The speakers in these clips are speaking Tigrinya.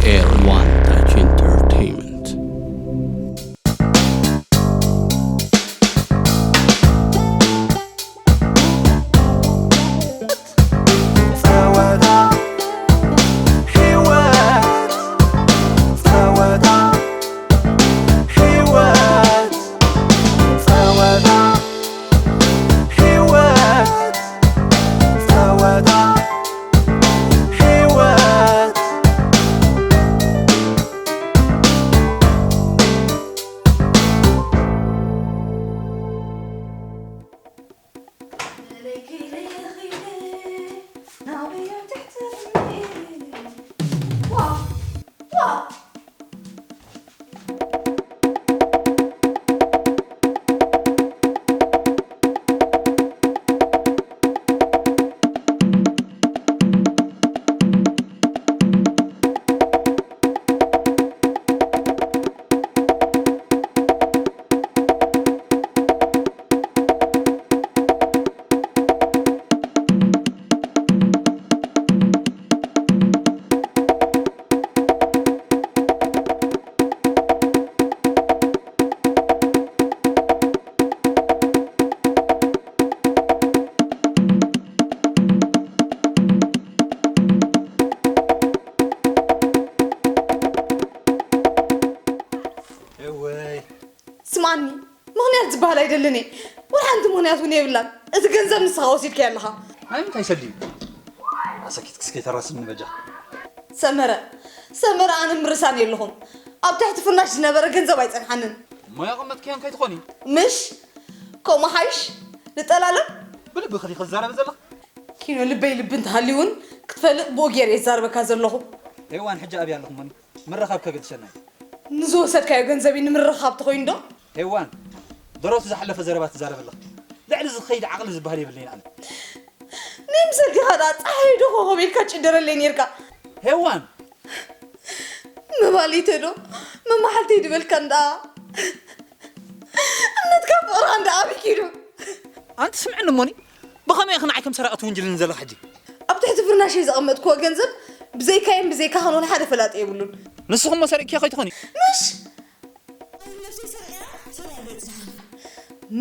Air One Touch Entertainment. ጸወታ ህይወት፣ ጸወታ ህይወት፣ ጸወታ ህይወት፣ ጸወታ ህይወት። እወይ። ስምዓኒ፣ ምኽንያት ዝበሃል ኣይደልን እየ። ወላ ሓንቲ ምኽንያት እውን የብላን። እቲ ገንዘብ ንስኻ ወሲድካዮ ኣለኻ። ናይ ምንታይ ሰልዲ እዩ? ኣሰኪትክስ ከይተራስኒ በጃ። ሰመረ፣ ሰመረ፣ ኣነ ምርሳን የለኹን። ኣብ ትሕቲ ፍርናሽ ዝነበረ ገንዘብ ኣይጸንሓንን። እሞ ያቐመጥክያን ከይትኾኒ? ምሽ? ከምኡ ሓይሽ? ንጠላለም? ብልብኺ ዲኺ ትዛረቢ ዘለኺ? ኪኖ፣ ልበይ ልቢ እንተሃልዩ እውን ክትፈልጥ ብኡ ገይረ እየ ዝዛረበካ ዘለኹ። ሄዋን፣ ሕጂ ኣብያ ኣለኹ እሞኒ። ምርኻብ ከገድሰና እዩ። ንዝወሰድካዮ ገንዘብ እዩ ንምርኻብ ተኾይኑ ዶ? ሄዋን፣ ደረቱ ዝሓለፈ ዘረባ ትዛረብ ኣለኺ። ልዕሊ ዝኸይድ ዓቕሊ ዝበሃል የብለይን ኣነ። ንይምሰል ዲኻ ደኣ ጸሓይ ዶ ኮኾብ ኢልካ ትጭደረለይ ኔርካ? ሄዋን! መባሊተ ዶ መማሓልተይ ድበልካ እንዳ እምነትካ ፍቕርኻ እንዳ ኣቢኪ ዶ? ኣንቲ ስምዕኒ እሞኒ፣ ብኸመይ ኢኺ ንዓይ ከም ሰራቒ ትውንጅልኒ ዘለኺ ሕጂ? ኣብ ትሕቲ ፍርናሸይ ዘቐመጥክዎ ገንዘብ ብዘይካየን ብዘይካኻን ወላ ሓደ ፈላጢ የብሉን። ንስኺ እሞ ሰሪቕክዮ ከይትኾኒ? ምሽ!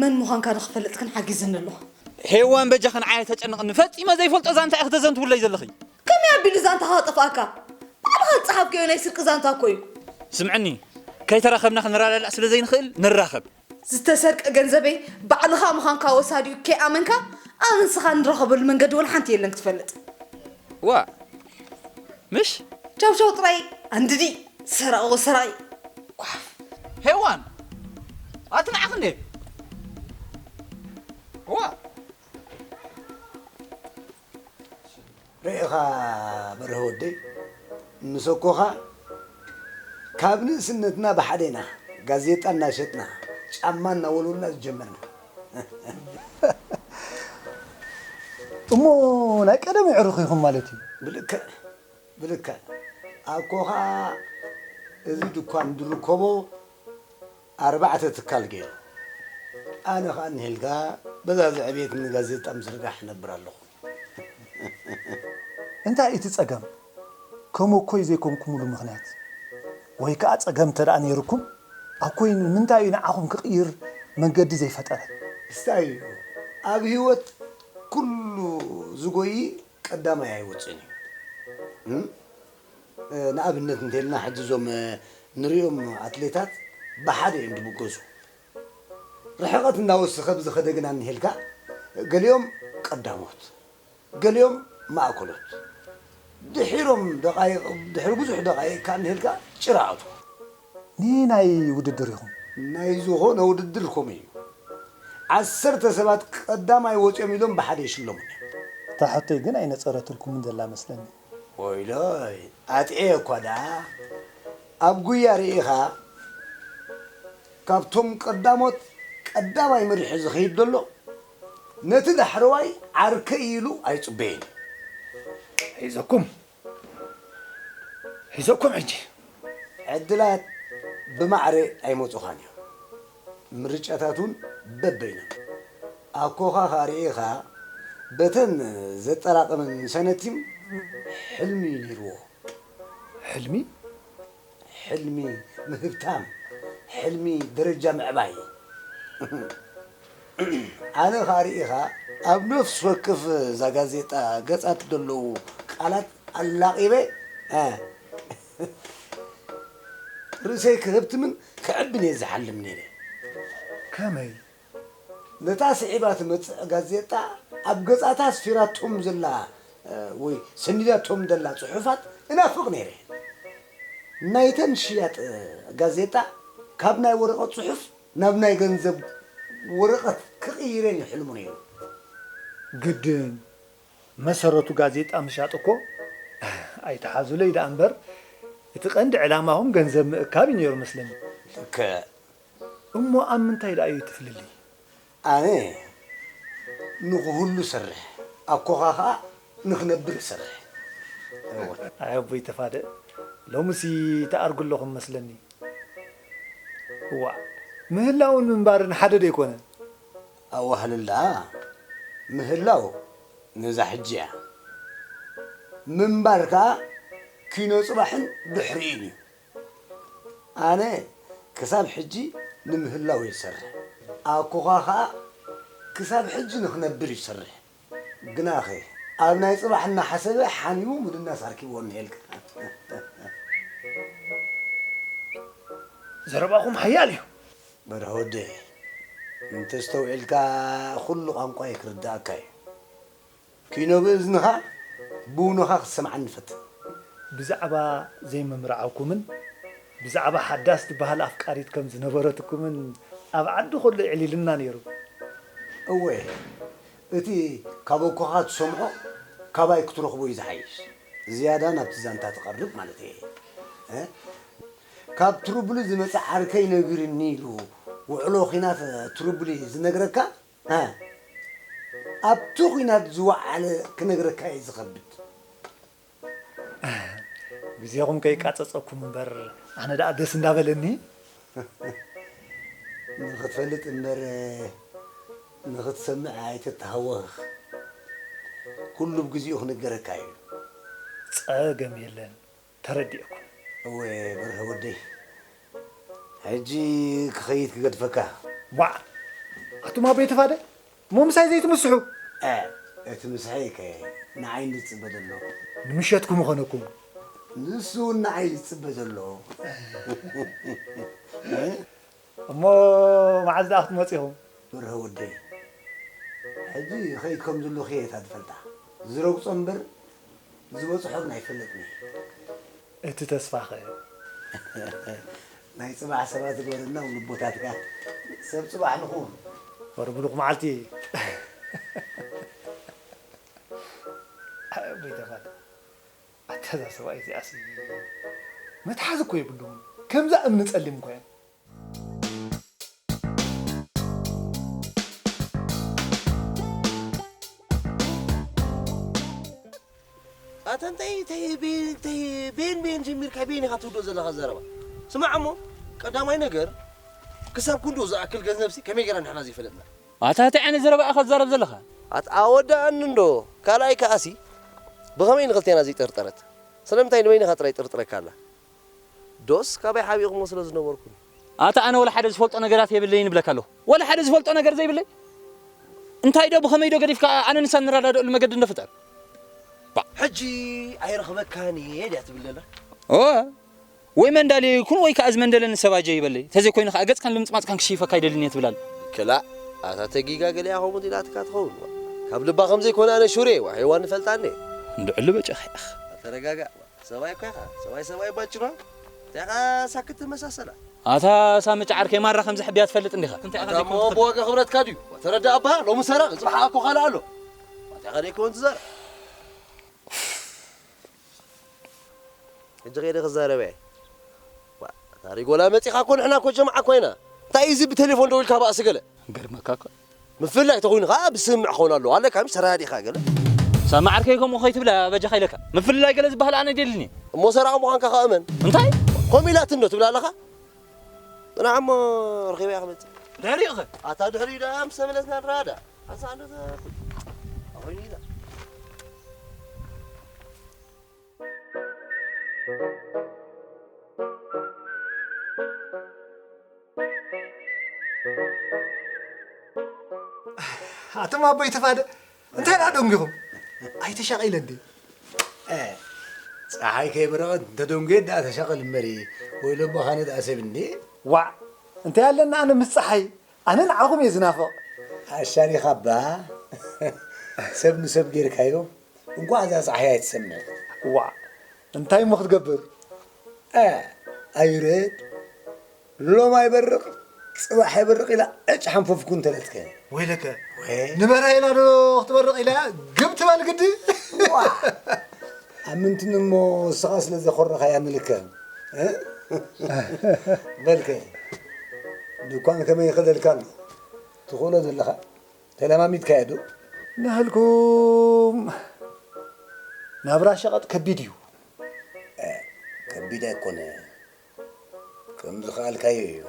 መን ምዃንካ ንኽፈልጥ ግን ሓጊዝኒ ኣለኹ። ሄዋን በጃኺ ንዓይ ኣይተጨንቕኒ። ፈጺመ ዘይፈልጦ ዛንታ ኢኺ ተዘንትውለይ ዘለኺ። ከመይ ኣቢሉ ዛንታኻ ክጠፍኣካ? ባዕልኻ ዝጸሓፍካዮ ናይ ስርቂ ዛንታ እኮ እዩ። ስምዕኒ፣ ከይተራኸብና ክንረዳዳእ ስለ ዘይንኽእል ንራኸብ። ዝተሰርቀ ገንዘበይ ባዕልኻ ምዃንካ ወሳዲኡ ከይኣመንካ፣ ኣነ ንስኻ ንራኸበሉ መንገዲ ወላ ሓንቲ የለን ክትፈልጥ። ዋ፣ ምሽ? ቻው ቻው ጥራይ ኣንድዲ፣ ሰራቒ ወሰራቒ። ጓፍ። ሄዋን! ኣቲ ንዓኺ እንዴ? ዋ! ርኢኻ በርሀ ወደይ፣ ምስ ኣኮኻ ካብ ንእስነትና ብሓደ ኢና ጋዜጣ እናሸጥና ጫማ እናወልወልና ዝጀመርና። እሞ ናይ ቀደም የዕሩኽ ኢኹም ማለት እዩ? ብልክዕ፣ ብልክዕ። ኣኮኻ እዚ ድኳን ዝርከቦ ኣርባዕተ ትካል ገይሩ። ኣነ ኸኣ እኒሄልካ በዛ ዘዕብየትኒ ጋዜጣ ምስርጋሕ እነብር ኣለኹ። እንታይ እቲ ጸገም? ከም ኣኮይ ዘይኮንኩምሉ ምኽንያት? ወይ ከኣ ጸገም እንተ ደኣ ነይሩኩም፣ ኣኮይ ንምንታይ እዩ ንዓኹም ክቕይር መንገዲ ዘይፈጠረ? እስታይ እዩ። ኣብ ህይወት ኩሉ ዝጎዪ ቀዳማይ ኣይወጽእን እዩ። እም? እ፣ ንኣብነት እንተልና ሕጂ እዞም፣ እ፣ ንሪኦም ኣትሌታት ብሓደ እዮም ዝብገሱ። ርሕቐት እናወሰኸ ብዝኸደ ግና እንሄልካ፣ ገሊኦም ቀዳሞት፣ ገሊኦም ማእከሎት፣ ድሒሮም ደቓይቕ፣ ድሕሪ ብዙሕ ደቓይቕ ከኣ እንሄልካ ጭራ ኣትዉ። ንናይ ውድድር ኢኹም? ናይ ዝኾነ ውድድር ከምኡ እዩ። ዓሰርተ ሰባት ቀዳማይ ወጺኦም ኢሎም ብሓደ ይሽለሙ እዮም። እታ ሕቶይ ግን ኣይነጸረትልኩምን ዘላ መስለኒ። ወይለይ፣ ኣጥዕየ እኳ ደኣ። ኣብ ጉያ ርኢኻ፣ ካብቶም ቀዳሞት ቀዳማይ መሪሑ ዝኸይድ ዘሎ፣ ነቲ ዳሕረዋይ ዓርከይ ኢሉ ኣይጽበይን። ሒዘኩም። ሒዘኩም ሕጂ። ዕድላት ብማዕረ ኣይመጹኻን እዮም። ምርጫታት እውን በበይኖም። ኣኮኻ ኸኣ ርኢኻ፣ በተን ዘጠራቐመን ሰነቲም ሕልሚ እዩ ነይርዎ። ሕልሚ? ሕልሚ ምህብታም፣ ሕልሚ ደረጃ ምዕባይ። ኣነ ኸኣ ርኢኻ ኣብ ነፍሲ ወከፍ እዛ ጋዜጣ ገጻት ዘለዉ ቃላት ኣላቒበ፣ እ፣ ርእሰይ ክህብትምን ክዕብን እየ ዝሓልም ነይረ። ከመይ? ነታ ስዒባ ትመጽእ ጋዜጣ ኣብ ገጻታ ኣስፊራቶም ዘላ፣ እ፣ ወይ ሰኒዳቶም ዘላ ጽሑፋት እናፍቕ ነይረ። ናይተን ሽያጥ፣ እ፣ ጋዜጣ ካብ ናይ ወረቐት ጽሑፍ ናብ ናይ ገንዘብ ወረቐት ክቕይረን እዩ ሕልሙ ነይሩ። ግድን መሰረቱ ጋዜጣ ምሻጥ እኮ ኣይተሓዙለይ ደኣ እምበር፣ እቲ ቀንዲ ዕላማኹም ገንዘብ ምእካብ እዩ ነይሩ መስለኒ። ልክዕ። እሞ ኣብ ምንታይ ደኣ እዩ እቲ ፍልልይ? ኣነ ንኽህሉ እሰርሕ፣ ኣኮኻ ኸኣ ንኽነብር እሰርሕ። እወ። ኣይ ኣቦይ ተፋደ፣ ሎምሲ ትኣርጉ ኣለኹም መስለኒ። እዋእ፣ ምህላውን ምንባርን ሓደ ዶ ኣይኮነን? ኣዋህልል ደኣ ምህላው ነዛ ሕጂ እያ። ምንባር ከኣ ኪኖ ጽባሕን ድሕሪኡን እዩ። ኣነ ክሳብ ሕጂ ንምህላው እየ ዝሰርሕ። ኣኮኻ ኸኣ ክሳብ ሕጂ ንኽነብር እዩ ዝሰርሕ። ግናኸ ኣብ ናይ ጽባሕ እናሓሰበ ሓሚሙ ምድናስ ኣርኪብዎ እኒሄልካ። ዘረባኹም ሓያል እዩ። በርሀ ወደይ፣ እንተስተውዒልካ ኩሉ ቋንቋይ ክርድኣካ እዩ። ኪኖ ብእዝንኻ ብውኖኻ ክትሰምዓኒ ፈትን። ብዛዕባ ዘይምምርዓውኩምን ብዛዕባ ሓዳስ ትበሃል ኣፍቃሪት ከም ዝነበረትኩምን ኣብ ዓዲ ከሎ የዕሊልና ነይሩ። እወ፣ እቲ ካብ ኣኮኻ ትሰምዖ ካባይ ክትረኽቦ እዩ ዝሓይሽ። ዝያዳ ናብቲ ዛንታ ትቐርብ ማለት እየ። እ? ካብ ትሩብሊ ዝመጸ ዓርከይ ነጊሩኒ ኢሉ ውዕሎ ኲናት ትሩብሊ ዝነግረካ፣ እ፣ ኣብቲ ኲናት ዝወዓለ ክነግረካ እዩ ዝኸብድ። ግዜኹም ከይቃጸጸኩም እምበር ኣነ ደኣ ደስ እንዳበለኒ። ንኽትፈልጥ እምበር ንኽትሰምዕ ኣይትተሃወኽ። ኩሉ ብግዜኡ ክንገረካ እዩ። ጸገም የለን፣ ተረዲእኩም። እወ በርሀ ወደይ፣ ሕጂ ክኸይድ ክገድፈካ። ዋዕ! ኣቱም ኣቦይ ተፋደ፣ እሞ ምሳይ ዘይትምስሑ? እ፣ እቲ ምስሐይ ከ ንዓይ እንድጽበ ዘሎ። ንምሸትኩም ምኾነኩም። ንሱ እውን ንዓይ ዝጽበ ዘሎ። እሞ መዓዝ ደኣ ክትመጹ ኢኹም? በርሀ ወደይ፣ ሕጂ ኸይድ ከም ዘለኹ እየ እታ ዝፈልጣ። ዝረግጾ እምበር ዝበጽሖ ግን ኣይፈልጥን እየ። እቲ ተስፋኸ? ናይ ጽባሕ ሰባት ግበረና ንቦታትካ። ሰብ ጽባሕ ንኹን። ወረ ብሩኽ መዓልቲ። ኣይ፣ ኣቦይ ተፋደ። ኣታ እዛ ሰብኣይ እዚኣሲ መትሓዚ እኮ የብሉን። ከምዛ እምኒ ጸሊም እኮ እዮም። ኣታ እንታይ፣ እንታይ፣ በይ-፣ እንታይ፣ በየን፣ በየን ጀሚርካ፣ በየን ኢኻ ትውዶ ዘለኻ ዘረባ? ስማዕ እሞ፣ ቀዳማይ ነገር፣ ክሳብ ክንድኡ ዝኣክል ገንዘብሲ ከመይ ጌርና ንሕና ዘይፈለጥና? ኣታ እንታይ ዓይነት ዘረባ ኢኻ ትዛረብ ዘለኻ? ኣታ ኣወዳኣኒ እንዶ፣ ካልኣይ ከኣሲ፣ ብኸመይ ንኽልቴና ዘይጠርጠረት? ስለምንታይ ንበይንኻ ጥራይ ጥርጥረካ ኣላ? ዶስ ካባይ ሓቢእኹሞ ስለ ዝነበርኩም? ኣታ ኣነ ወላ ሓደ ዝፈልጦ ነገራት የብለይን እብለካ ኣለኹ። ወላ ሓደ ዝፈልጦ ነገር ዘይብለይ? እንታይ ዶ ብኸመይ ዶ ገዲፍካ ኣነ ንሳ ንረዳድኣሉ መገዲ እንዶ ፍጠር? ባ- ሕጂ ኣይረኽበካን እየ ድያ ትብል ዘላ? እወ። ወይ መንዳሊ ይኩን ወይ ከኣ ዝመንደለኒ ሰብ ኣጀ ይበለይ። ተዘይኮይኑ ከኣ ገጽካን ልምጽማጽካን ክሽይፈካ ኣይደልን እየ ትብል ኣላ። ክላእ፣ ኣታ ተጊጋ ገሊኣ ከምኡ ኢላትካ ትኸውን። ካብ ልባ ከም ዘይኮነ ኣነ ሹር እየ፣ ዋሒዋ ንፈልጣኒ። እንድዕሉ በጨኻ ኢኻ። ተረጋጋእ። ሰብኣይ እኮ ኢኻ። ሰብኣይ ሰብኣይ ባጭሩ። እንታይ ኢኻ ሳክት ትመሳሰላ? ኣታ ሳምጭ ዓርከይ ማራ ከም ዘሕብያ ትፈልጥ እንዲኻ። እንታይ ኢኻ ኣታ ዘይኮንካ እሞ ትፈልጥ? ብዋጋ ክብረትካ ድዩ? ተረዳእ ኣባ፣ ሎሚ ሰረቕ፣ ጽባሕ ኣኮ ካልእ ኣሎ። እንታይ ኢኻ ዘይኮን ትዛረብ? ሕጂ ከይደ ክዛረብ እየ። ዋ፣ ታሪክ ወላ መጺኻ እኮ ንሕና እኮ ጀምዓ እኮ ኢና። እንታይ እዩ እዚ ብቴሌፎን ደዊልካ ባእሲ ገለ? ገርመካ እኮ። ምፍልላይ ተኾይኑ ኸዓ ብስምምዕ ክኸውን ኣለዎ። ኣለካ ምሽ ተረዳዲእካ ገለ? ሳሚ ዓርከይ ከምኡ ከይትብላ በጃኻ ኢለካ። ምፍልላይ ገለ ዝበሃል ኣነ ኣይደልን እየ። እሞ ሰራቒ ምዃንካ ኸኣ እመን። እንታይ? ከምኡ ኢላትኒ ዶ ትብል ኣለኻ? ጽናሕ እሞ ረኺበያ ክመጽእ። ድሕሪኡ ኸ? ኣታ ድሕሪኡ ደኣ ምስ ተመለስና ንረኣዳ። ሓንሳእ እንዶ ተ-፣ ኣኾይኑ ኢላ። ኣቶም ኣቦይ ተፋደ እንታይ ደኣ ደንጊኹም? ኣይተሻቒለ እንዴ? እ፣ ፀሓይ ከይበረቐት እንተደንጎየት ደኣ ተሻቐል እምበሪ፣ ወይ ለቦኻነ ደኣ ሰብ እንዴ? ዋዕ፣ እንታይ ኣለና ኣነ ምስ ፀሓይ? ኣነ ንዓኹም እየ ዝናፍቕ። ኣሻሊኻ እባ፣ ሰብ ንሰብ ጌርካዮ፣ እንኳዕ እዛ ፀሓይ ኣይትሰምዕ። ዋዕ፣ እንታይ እሞ ክትገብር? እ፣ ኣይረድ፣ ሎም ኣይበርቕ፣ ጽባሕ ኣይበርቕ ኢላ ዕጭ ሓንፈፍኩ እንተለትከ? ወይለከ፣ ወይ። ንበርሃ ኢላ ዶ ክትበርቕ ኢላ ግብ ትበል ግዲ? ዋ! ኣምንትኒ እሞ ንስኻ ስለ ዘኾረኻያ ንልከ። እ? በልከ፣ ድኳን ከመይ ይኸደልካ ኣሎ? ትኽእሎ ዘለኻ? ተለማሚድካዮ ዶ? ናህልኩም ናብራ ሸቐጥ ከቢድ እዩ። እ፣ ከቢድ ኣይኮነ። ከም ዝኸኣልካዮ እዩ።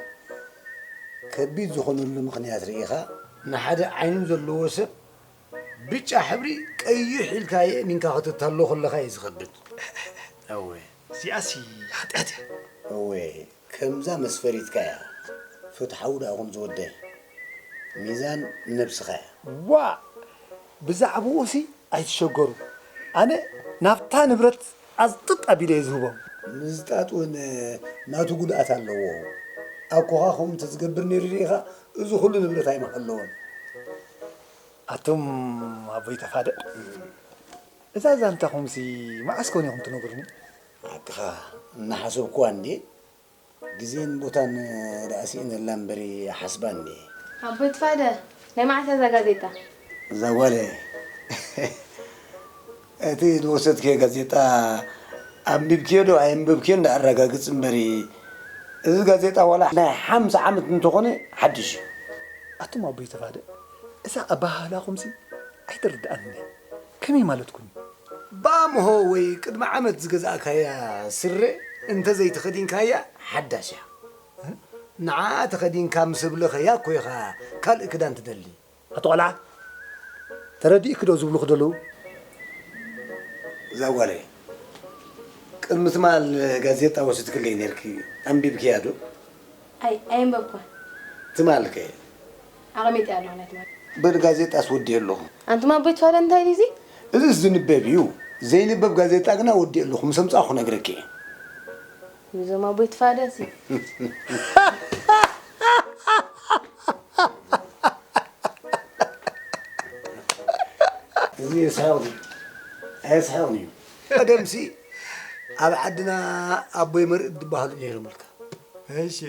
ከቢድ ዝኾነሉ ምኽንያት ርኢኻ፣ ንሓደ ዓይኑ ዘለዎ ሰብ ብጫ ሕብሪ ቀይሕ ኢልካዮ እሚንካ ክትታሎ ከለኻ እዩ ዝኸብድ። እወ። እዚኣሲ ሓጢኣት እያ። እወ፣ ከምዛ መስፈሪትካ እያ። ፍትሓዊ ደኣ ኹን ዝወደይ። ሚዛን ነብስኻ እያ። ዋእ! ብዛዕባኡሲ ኣይትሸገሩ። ኣነ ናብታ ንብረት ኣዝጥጥ ኣቢለ እየ ዝህቦም። ምዝጣጥ እውን ናቱ ጉድኣት ኣለዎ። ኣኮኻ ከምኡ እንተዝገብር ነይሩ ርኢኻ፣ እዚ ኹሉ ንብረት ኣይምሃለዎን። ኣቱም ኣቦይ ተፋደ፣ እዛ ዛንታኹምሲ መዓስ ኮን ኢኹም ትነግሩኒ? ሓቅኻ እናሓሰብኩዋ እንዴ? ግዜን ቦታን ደኣ ስኢነላ እምበሪ ሓስባ እንዴ? ኣቦይ ትፋደ፣ ናይ መዓስ እያ እዛ ጋዜጣ? እዛ ጓለይ፣ እቲ ዝወሰድክዮ ጋዜጣ ኣንቢብክዮ ዶ ኣየንበብክዮን ደኣ ኣረጋግጽ እምበሪ፣ እዚ ጋዜጣ ዋላ ናይ ሓምሳ ዓመት እንተኾነ ሓድሽ እዩ። ኣቱም ኣቦይ ተፋደ፣ እዛ ኣበሃህላኹምሲ ኣይትርድኣንን እያ። ከመይ ማለትኩም እዩ? ባምሆ ወይ ቅድሚ ዓመት ዝገዛእካያ ስረ እንተ ዘይተኸዲንካያ ሓዳሽ እያ። ንዓ ተኸዲንካ ምስ ኣብለኸያ እኮ ኢኻ ካልእ ክዳን ትደሊ። ኣቶ ቆልዓ፣ ተረዲእኪ ዶ ዝብሉኺ ዘለዉ? እዛ ጓለይ፣ ቅድሚ ትማል ጋዜጣ ወሲድክለይ ነይርኪ፣ ኣንቢብክያ ዶ? ኣይ፣ ኣየንበብኩዋን። ትማል ከ? ኣቐሚጠያ ኣለኹ ናይ ትማል። በል ጋዜጣስ ወዲኤ ኣለኹ። ኣንቱም ኣቦይ ትፋደ እንታይ ድዩ እዚ? እዚስ ዝንበብ እዩ። ዘይንበብ ጋዜጣ ግና ወዲኤ ኣለኹ፣ ምስ ኣምጻእኩ ክነግረኪ እየ። እዞም ኣቦይ ትፋደሲ። እዚ የስሕቕ ድዩ? ኣየስሕቕን እዩ። ቀደምሲ ኣብ ዓድና ኣቦይ መርእ ዝበሃሉ ነይሮምልካ። እሺ።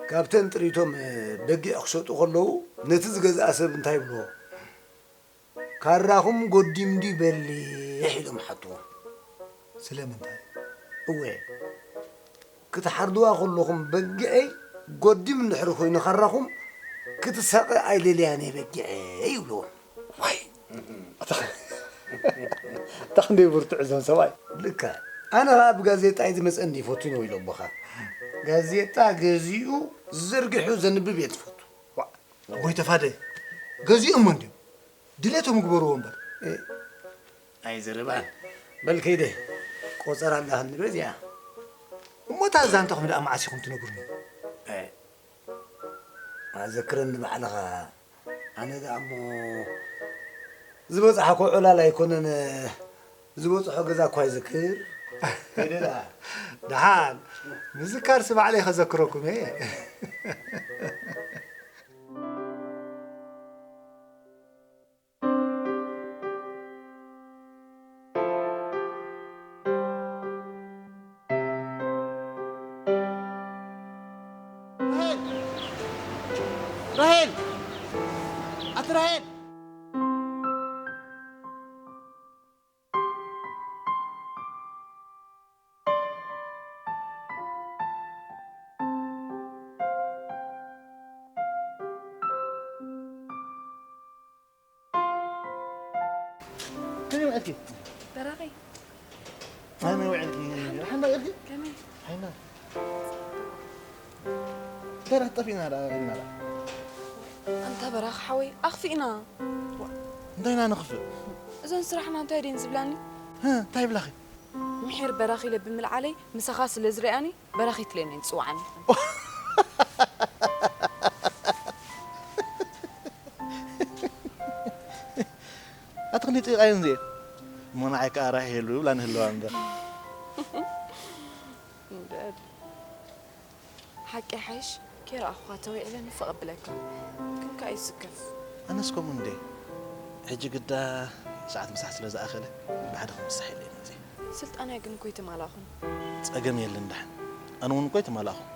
ካብተን ጥሪቶም በጊዕ ክሸጡ ከለዉ ነቲ ዝገዝኣ ሰብ እንታይ ይብልዎ? ካራኹም ጎዲም ድዩ በሊሕ ኢሎም ሓትዎም። ስለምንታይ? እወ፣ ክትሓርድዋ ከለኹም በጊዐይ ጎዲም እንድሕሪ ኮይኑ ካራኹም ክትሳቐ ኣይደልያን እየ በጊዐይ ይብልዎም። ዋይ! ኣታ ኣታ ክንደይ ብርቱዕ እዞም ሰብኣይ። ልክዕ። ኣነ ኸኣ ብጋዜጣ እዩ ዝመጸኒ ይፈቱ ነው ኢለ ኣቦኻ። ጋዜጣ ገዚኡ ዝዘርግሑ ዘንብብ እየ ዝፈቱ። ዋ፣ ኣቦይ ተፋደ፣ ገዚኦሞ እንድዮም። ድሌቶም ይግበርዎ እምበር። እ፣ ኣይዘረባን። በል ከይደ። ቆጸራ ኣለሃኒ በዚኣ። እሞ እታ ዛንታኹም ደኣ መዓስ ኢኹም ትነግሩኒ? እ፣ ኣዘክረኒ ባዕልኻ። ኣነ ደኣ እሞ ዝበጽሓኮ ዕላል ኣይኮነን፣ ዝበጽሖ ገዛ እኳ ይዝክር። ከይደ ደኣ። ደሓን፣ ምዝካርሲ ባዕለይ ከዘክረኩም እየ። ራሄል! ራሄል! ኣቲ ራሄል! ከመይ ውዒልኪ? በራኺ። ከመይ ውዒልኪ? ሓንዳ ውዒልኪ? ከመይ? ሓይና። እንታይ ደኣ ጠፊእና ደኣ ኢልና ደኣ? ኣንታ በራኺ ሓወይ፣ ኣኽፊእና። ዋ፣ እንታይ ኢና ንኽፍእ? እዘን ስራሕና እንታይ ደን ዝብላኒ? ህ፣ እንታይ ይብላኺ? ምሒር በራኺ ኢለ ብምልዓለይ፣ ምሳኻ ስለ ዝሪኣኒ፣ በራኺ ትለኒ ትጽውዓኒ። እንዲ ጥቓይ እንዚ እሞ ንዓይ ከኣ ራሄሉ ብላ ንህልዋ እምበር። እምበር ሓቂ ሓይሽ ኪራእኹኻ ተወዒለ ንፍቕ ኣብለካ ግን ከኣ ይስከፍ። ኣነስ ከምኡ እንዴ። ሕጂ ግዳ ሰዓት ምሳሕ ስለ ዝኣኸለ ብሓደ ክምሳሕ ኢለ እየ መፅየ። ስልጣንያ ግን እኮ ኣይተማላእኹን። ጸገም የለን ደሓን። ኣነ እውን እኮ ኣይተማላእኹን።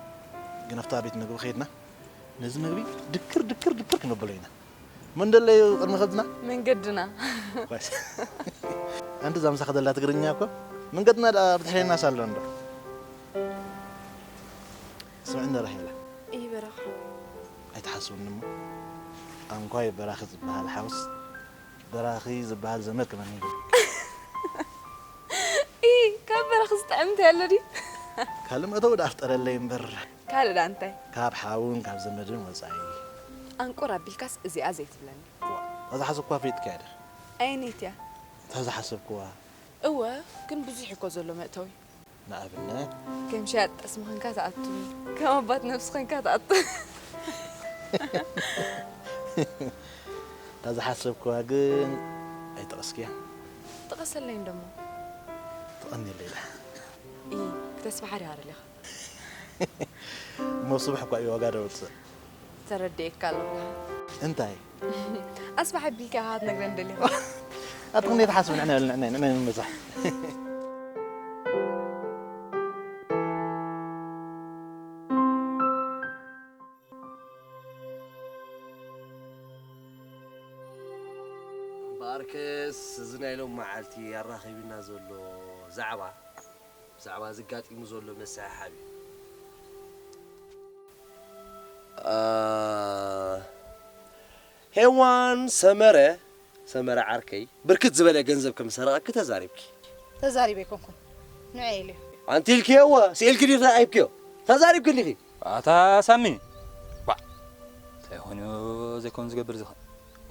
ግን ኣብታ ቤት ምግቢ ከይድና ነዚ ምግቢ ድክር ድክር ድክር ክነብሎ ኢና። መን ደለዩ ቅድሚ ከብድና? መንገድና። ኳስ። ኣንቲ እዛ ምሳኻ ደላ ትግርኛ እኮ መንገድና ደኣ ብድሕሬና ሳሎ እንዶ። ስምዕኒ ራሄላ። እይ በራኺ። ኣይትሓስብኒ እሞ። ኣንኳይ በራኺ ዝበሃል ሓውስ በራኺ ዝበሃል ዘመድ ክመን ይብል። እይ ካብ በራኺ ዝጥዕም እንታይ ኣሎ ድዩ? ካልእ መእተዊ ደኣ ፍጠረለይ እምበር። ካልእ ደኣ እንታይ? ካብ ሓውን ካብ ዘመድን ወጻኢ። ኣንቁር ኣቢልካስ እዚኣ ዘይትብለኒ። እዛ ሓሰብኳ ፈይጥካያ ዲኻ? ኣየነይቲ እያ? እታ ዝሓሰብክዋ። እወ፣ ግን ብዙሕ እኮ ዘሎ መእተዊ። ንኣብነት? ከም ሸያጥ ጠስሚ ኾንካ ትኣቱ፣ ከም ኣባት ነብሲ ኾንካ ትኣቱ። እታ ዝሓሰብክዋ ግን ኣይጠቐስክያ። ጥቐሰለይ እንደሞ። ትቐንየለይ ደሓን። ኢ፣ ክተስብሓ ዲኻ ደሊኻ? እሞ ስቡሕ እኳ እዩ ዋጋ ደውፅእ። ተረዲኤካ ኣለኹ። እንታይ? ኣስባሕ ኣቢልካ ኢኻ ክትነግረኒ ደሊኻ። ኣትኹም ዘይትሓስቡ ንዕና ንዕና ንዕና ንመሳሕ። እምበኣርከስ እዚ ናይ ሎም መዓልቲ ኣራኺብና ዘሎ ዛዕባ ብዛዕባ ዘጋጢሙ ዘሎ መስሕሓብ እዩ። ሄዋን ሰመረ፣ ሰመረ ዓርከይ ብርክት ዝበለ ገንዘብ ከም ዝሰረቐኪ ተዛሪብኪ። ተዛሪበ ኣይኮንኩን ንዑ ኢለዮ። ኣንቲ ኢልክዮ እወ ስኢልኪ ድዩ ተራኺብክዮ? ተዛሪብኪ እንዲኺ። ኣታ ሳሚ ባ እንታይ ኮይኑ ዘይኮን ዝገብር ዝኽእል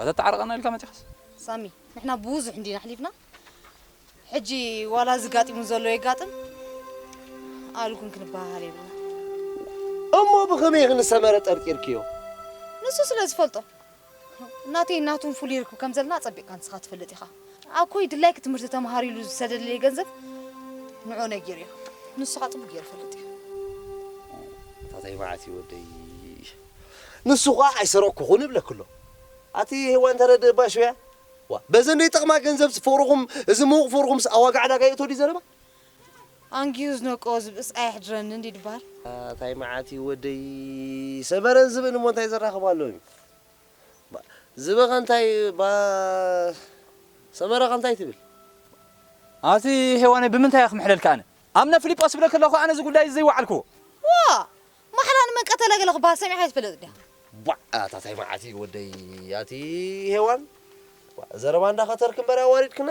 ኣታ ተዓርቐና ኢልካ መፂኻስ ሳሚ ንሕና ብዙሕ እንዲና ኣሕሊፍና ሕጂ ዋላ እዚ ጋጢሙ ዘሎ የጋጥም ኣሉ ግን ክንበሃሃል የብልና። እሞ ብኸመይ ኢኺ ንሰመረ ጠርጢርክዮ? ንሱ ስለ ዝፈልጦ ናተይን ናቱን ፍሉይ ርክብ ከም ዘለና ኣጸቢቕካ ንስኻ ትፈልጥ ኢኻ። ኣኮይ ድላይኪ ትምህርቲ ተምሃሪ ኢሉ ዝሰደደለይ ገንዘብ ንዑ ነጊሩዮ። ንሱ ኸኣ ጽቡቕ ገይሩ ይፈልጥ እዩ። ታታይ መዓት እዩ ወደይ። ንሱ ኸኣ ኣይሰረቅኩኹን ይብለኪ ኣሎ። ኣቲ ሄዋን ተረድእ እባ ሽውያ። ዋ በዘን ዘይጠቕማ ገንዘብ ፍቕርኹም እዚ ምዉቕ ፍቕርኹምስ ኣብ ዋጋ ዕዳጋ የእቶ ድዩ ዘረባ? ኣንጊሁ ዝነቅኦ ዝብእስ ኣየሕድረንን ድዩ ድበሃል? ኣታይ መዓት እዩ ወደይ ሰመረን ዝብእን እሞ እንታይ ዘራኽብ ኣሎ እዩ? ዝበኸ እንታይ ባ ሰመረኸ እንታይ ትብል? ኣቲ ሄዋነይ ብምንታይ እየ ክምሕለልካ ኣነ? ኣምነ ፊሊጶስ ዝብለኪ ኣለኹ ኣነ እዚ ጉዳይ እዚ ዘይወዓልክዎ። ዋ! ማሕላ ንመን ቀተለ ገለ ክበሃል ሰሚዕካ ኣይትፈልጥ ድያ? ቧዕ ኣታ ታይ መዓት እዩ ወደይ ኣቲ ሄዋን ዘረባ እንዳኸተርክ እምበር ኣዋሪድክና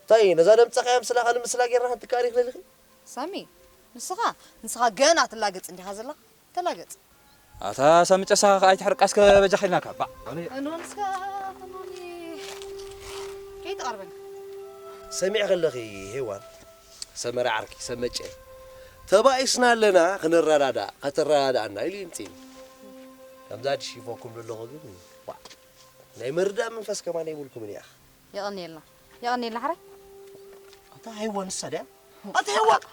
እንታይ ነዛ ደምፀኻያ ምስላ ካልእ ምስላ ጌርና ክንትካኣል ይኽለልኺ? ሳሚ ንስኻ ንስኻ ገና ትላገፅ እንዲኻ ዘለኻ ተላገፅ። ኣታ ሳሚ ጨሳ ከኣ ኣይትሕርቃ እስከ በጃኻ ኢልናካ ባዕ። ኣነ ኣኖንስካ ተማኒ ከይትቐርበኒ። ሰሚዕ ከለኺ ሄዋን ሰመረ ዓርኪ ሰብ መጨ ተባኢስና ኣለና ክንረዳዳእ ከተረዳድኣና ኢሉ ይምፅእኒ ከምዛ ድሺፎኩም ዘለኹ ግን ዋዕ ናይ ምርዳእ መንፈስ ከማን የብልኩምን ኢኻ የቐንየልና የቐንየልና ሕራይ ኣታ ሄዋን ንሳ ድያ ኣታ ሄዋን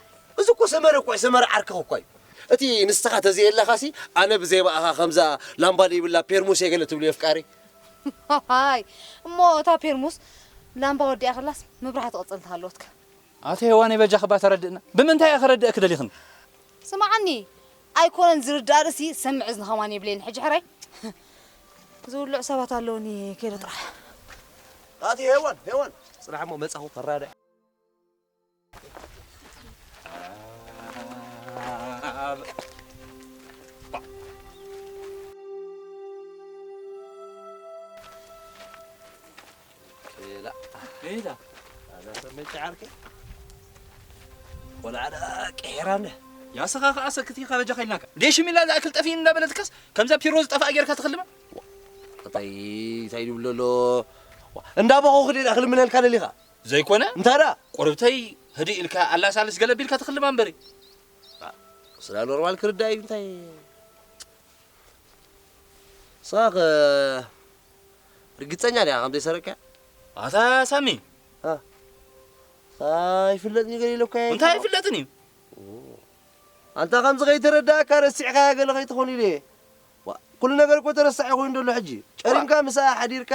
እዚ እኮ ሰመረ እኮ እዩ ሰመረ ዓርክኽ እኮ እዩ እቲ ንስኻ ተዘየለኻሲ ኣነ ብዘይ ብኣኻ ከምዛ ላምባ ዘይብላ ፔርሙስ እየ ገለ ትብሉ የፍቃሪ ሃይ እሞ እታ ፔርሙስ ላምባ ወዲኣ ከላስ መብራህቲ ቅፅል ትሃለወትካ ኣቲ ሄዋነይ በጃኺ እባ ተረድእና ብምንታይ እየ ከረድእኪ ደሊኽኒ? ስምዓኒ ኣይኮነን ዝርዳእ ርእሲ ዝሰምዕ እዝኒ ኸማን የብለይን ሕጂ ሕራይ ዝውልዑ ሰባት ኣለውኒ ከይደ ጥራሕ ኣቲ ሄዋን ሄዋን ጽናሕ እሞ መጻኹ ከራድእ ኬላ ኬላ ኣዛ ሰብ መጭ ዓርከይ ቆልዓ ደኣ ቅሒራ እንደ ያስኻ ኸዓ ሰክት ኢኻ በጃኻ ኢልናካ ደይ ሽሚላ ዝኣክል ጠፊእኒ እንዳበለትካስ ከምዛ ፒሮ ዝጠፍኣ ጌርካ ትኽልማ እንታይ እንታይ ድብሎ ኣሎ እንዳበኹ ክደ ደኣ ክልምነልካ ደሊኻ ዘይኮነ እንታይ ደኣ ቁርብተይ ህድእ ኢልካ ኣላሳልስ ገለ ቢልካ ትኽልማ እምበሪ ስላ ኖርማል ክርዳእ እዩ እንታይ ንስኻ ከ ርግጸኛ ዲኻ ከም ዘይሰረቅካያ? ኣታ ሳሚ። ኣይፍለጥን እዩ ገለ ኢለካ እየ። እንታይ ኣይፍለጥን እዩ? ኣንታ ከምዚ ከይተረዳእካ ረሲዕካያ ገለ ከይትኾን ኢለ እየ። ዋ፣ ኩሉ ነገር እኮ ተረሳዒ ኮይኑ ዘሎ ሕጂ። ጨሪምካ ምሳኣ ሓዲርካ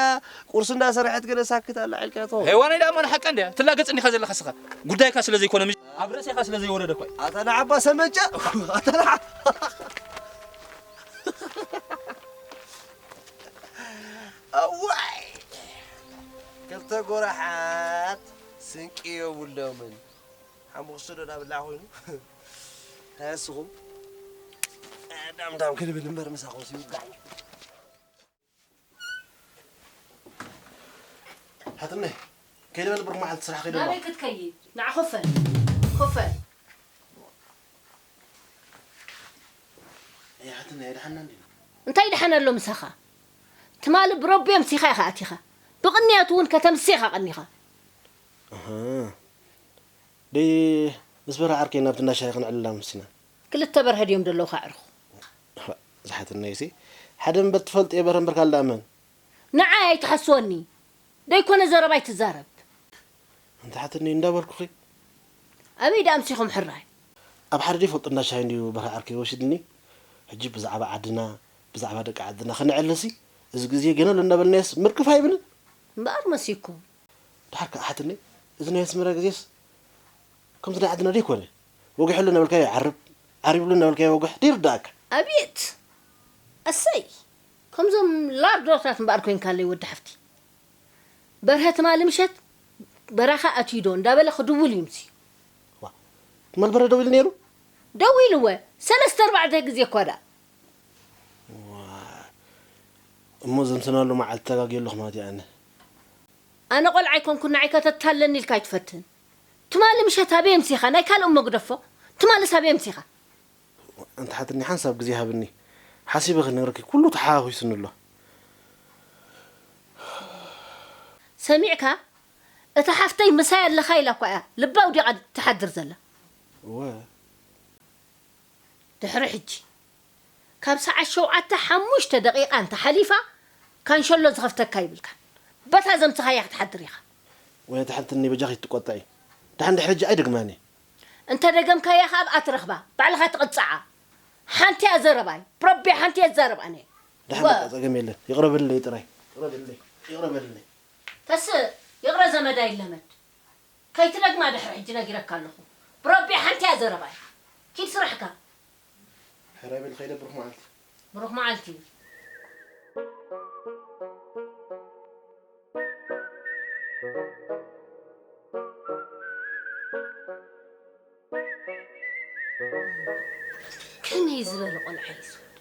ቁርሲ እንዳሰረሐት ገለ ሳክት ኣላ ዒልካ ትኸውን። ሄዋነይ ደኣ እሞ ንሓቃ እንድያ ትላገጽ እንዲኻ ዘለኻ ስኻ። ጉዳይካ ስለ ዘይኮነ ምሽ-፣ ኣብ ርእሴኻ ስለ ዘይወረደ እኮ እዩ። ኣታ ንዓባ ሰመጫ፣ ኣታ ንዓ-፣ ኣዋይ! ክልተ ጎራሓት ስንቂ የብሎምን። ሓሙኽሽቲ ዶ ዳብላ ኮይኑ? እንታይ እስኹም? ዳም ዳም ክንብል እምበር ምሳኹም ሲውጋዕ። ሓትነይ፣ ከይደ በል ብሩኽ መዓልቲ ስራሕ ከይደ ኣለኹ። ናበይ ክትከይድ? ንዓ ኮፈል። ኮፈል። ኣይ ሓትነይ፣ ኣይደሓና እንዲና። እንታይ ደሓን ኣሎ ምሳኻ? ትማሊ ብረቢ ኣምሲኻ ኢኻ ኣቲኻ። ብቕንያቱ እውን ከተምሲ ኢኻ ቀኒኻ። ኣሃ። ደይ ምስ በርሀ ዓርከይ ናብቲ እንዳ ሻሂ ክንዕልል ኣምሲና። ክልተ በርሀ ድዮም ዘለዉ ካዕርኹ? ዝሓትነይሲ ሓደ እምበር ትፈልጥዮ በርሀ እምበር ካልእ ደኣ መን? ንዓይ ኣይትሓስወኒ። ደይኮነ ዘረባ ኣይትዛረብ። ኣንቲ ሓትነይ እንዳበልኩኺ። ኣበይ ደኣ ኣምሲኹም ሕራይ? ኣብ ሓደ ደይፈልጦ እንዳ ሻሂ እንድዩ በርሀ ዓርከይ ወሲድኒ። ሕጂ ብዛዕባ ዓድና ብዛዕባ ደቂ ዓድና ክንዕልልሲ እዚ ግዜ ገና ኣሎ እንዳበልናዮስ ምርክፍ ኣይብልን። እምበኣር መሲኩም። ደሓር ከኣ ሓትነይ፣ እዚ ናይ ኣስመራ ግዜስ ከምዚ ናይ ዓድና ደይኮነ። ወጊሑ ኣሎ እናበልካዮ ይዓርብ፣ ዓሪቡ ኣሎ እናበልካዮ ይወግሕ፣ ደይርድኣካ። ኣቤት! ኣሰይ! ከምዞም ላርዶታት እምበኣር ኮይንካለይ ወዲ ሓፍቲ። በርሀ ትማሊ ምሸት በራኻ ኣትዩ ዶ እንዳበለ ክድውል እዩ ምሲ። ዋ፣ ትማል በርሀ ደው ኢሉ ነይሩ? ደው ኢልወ፣ ሰለስተ ኣርባዕተ ግዜ እኳ ደኣ። ዋ፣ እሞ ዘምሰናሉ መዓልቲ ተጋግየ ኣለኹ ማለት እዩ ኣነ። ኣነ ቆልዓ ኣይኮንኩን ንዓይ ከተታለኒ ኢልካ ኣይትፈትን። ትማሊ ምሸት ኣበይ ኣምሲኻ? ናይ ካልኦም መግደፎ። ትማልስ ኣበይ ኣምሲኻ? ኣንቲ ሓትኒ ሓንሳብ ግዜ ሃብኒ። ሓሲበ ክነግረኪ ኩሉ ተሓዋዊሱኒ ኣሎ። ሰሚዕካ? እታ ሓፍተይ ምሳይ ኣለኻ ኢላ እኳ እያ ልባ ኣውዲቓ ትሓድር ዘላ። እወ። ድሕሪ ሕጂ ካብ ሰዓት ሸውዓተ ሓሙሽተ ደቂቓ እንተ ሓሊፋ ካንሸሎ ዝኸፍተካ ይብልካን። በታ ዘምስኻያ ክትሓድር ኢኻ። ወይነ ተሓልትኒ በጃኺ ትቆጣዒ። ደሓን ድሕሪ ሕጂ ኣይደግማን እየ። እንተ ደገምካያ ከኣ ኣብኣ ትረኽባ፣ ባዕልኻ ትቕጻዓ። ሓንቲ እያ ዘረባይ፣ ብረቢ ሓንቲ እየ ዝዛረብ ኣነ። ደሓን ወ- በቃ ጸገም የለን። ይቕረ በልለይ ጥራይ። ይቕረ በልለይ። ይቕረ በልለይ። ተስእ፣ ይቕረ ዘመድ ኣይለመድ። ከይትደግማ ድሕሪ ሕጂ ነጊረካ ኣለኹ። ብረቢ ሓንቲ እያ ዘረባይ። ኪድ ስራሕካ። ሕራይ በል ኸይደ ብሩኽ መዓልቲ። ብሩኽ መዓልቲ። ከመይ ዝበለ ቆልዓ እዩ ዝወድ?